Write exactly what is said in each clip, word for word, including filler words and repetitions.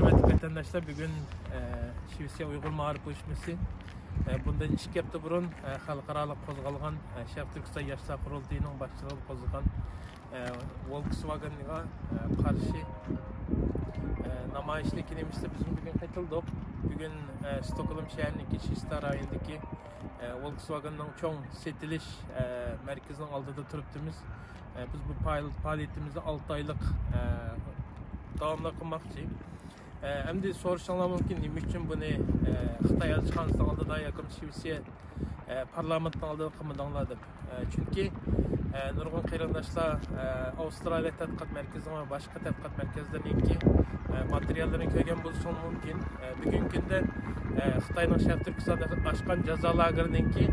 ھۆرمەتلىك ۋەتەنداشلار، بۈگۈن، ئە، شىۋېتسىيە ئۇيغۇر مائارىپ ئۇيۇشمىسى، ئە، بۇندىن ئىككى ھەپتە بۇرۇن، ئە، خەلقئارالىق قوزغالغان، ئە، شەرقىي تۈركىستان ياشلار قۇرۇلتىيىنىڭ باشچىلىقىدا قوزغىغان، ئە، ۋولكسۋاگېنغا، ئە، قارشى، ئە، نامايىشنىڭكى نېمىسىدە بىزمۇ بۈگۈن قېتىلدۇق. بۈگۈن، ئە، ستوكھولم شەھىرىنىڭكى شىستا رايونىدىكى، ئە، ۋولكسۋاگېننىڭ چوڭ سېتىلىش، ئە، مەركىزىنىڭ ئالدىدا تۇرۇپتىمىز. ئە، بىز بۇ پائال-، پائالىيىتىمىزنى ئالتە ئايلىق، ئە، داۋاملىق قىلماقچى. ئە، ئەمدى سورىشىڭلار مۇمكىن، نېمە ئۈچۈن بۇنى، ئە، خىتاي ئەلچىخانىسىنىڭ ئالدىدا ياكى شىۋېتسىيە، ئە، پارلامېنتىنىڭ ئالدىدا قىلمىدىڭلار دەپ. ئە، چۈنكى، ئە، نۇرغۇن قېرىنداشلار، ئە، ئاۋسترالىيە تەتقىقات مەركىزىنىڭ ۋە باشقا تەتقىقات مەركەزلىرىنىڭكى، ئە، ماتېرىياللىرىنى كۆرگەن بولۇشىڭلار مۇمكىن. ئە، بۈگۈنكى كۈندە، ئە، خىتاينىڭ شەرقىي تۈركىستاندا ئاچقان جازا لاگېرىنىڭكى،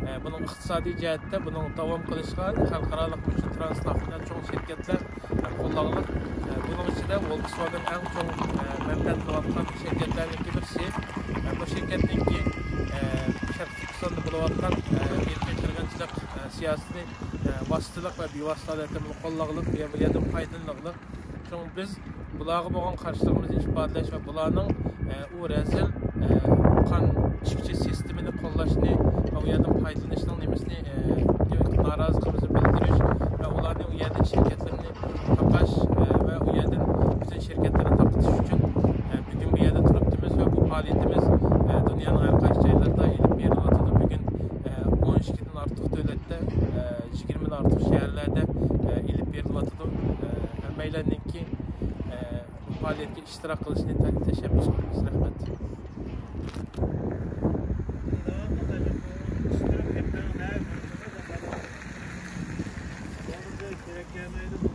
ئە، بۇنىڭ ئىقتىسادىي جەھەتتە بۇنىڭ داۋام قىلىشىغا خەلقئارالىق مۇشۇ ترانسنافتىنال چوڭ شىركەتلەر، ئە، قوللاڭلىق. ئە، بۇنىڭ ئىچىدە ۋولكسۋاگېن ئەڭ چوڭ، ئە، مەنپەئەتلىنىۋاتقان شىركەتلەرنىڭكى بىرسى. ئە، بۇ شىركەتنىڭكى، ئە، شەرقىي تۈركىستاندا بولۇۋاتقان، ئە، ئىرقىي قىرغىنچىلىق، ئە، سىياسىتىنى، ئە، ۋاسىتىلىق ۋە بىۋاسىتە ھالەتتە بۇنى قوللاغلىق، بۇ يەردىن پايدىلىنىغلىق. شۇڭا بىز بۇلارغا بولغان قارشىلىقىمىزنى ئىپادىلەش ۋە بۇلارنىڭ، ئە، ئۇ رەزىل، ئە، قان ئىچكۈچى سىستېمىنى قوللاشنى ۋە ئۇ يەردىن پايدىلىنىشنىڭ نېمىسىنى، ئە، نارازىلىقىمىزنى بىلدۈرۈش ۋە ئۇلارنى ئۇ يەردىن شىركەتلىرىنى تاقاش، ئە، ۋە ئۇ يەردىن پۈتۈن شىركەتلەرنى تاقىتىش ئۈچۈن، ئە، بۈگۈن بۇ يەردە تۇرۇپتىمىز ۋە بۇ پائالىيىتىمىز، ئە، دۇنيانىڭ ھەر قايسى جايلىرىدا ئېلىپ بېرىلىۋاتىدۇ. بۈگۈن، ئە، ئون ئىككىدىن ئارتۇق دۆلەتتە، ئە، يىگىرمىدىن ئارتۇق شەھەرلەردە، ئە، ئېلىپ بېرىلىۋاتىدۇ. ئە، ھەممەيلەننىڭكى، ئە، بۇ پائالىيەتكە ئىشتىراك قىلىشىنى تە-، تەشەببۇس قىلىمىز. رەھمەت. كېرەك كەلمەيدۇ.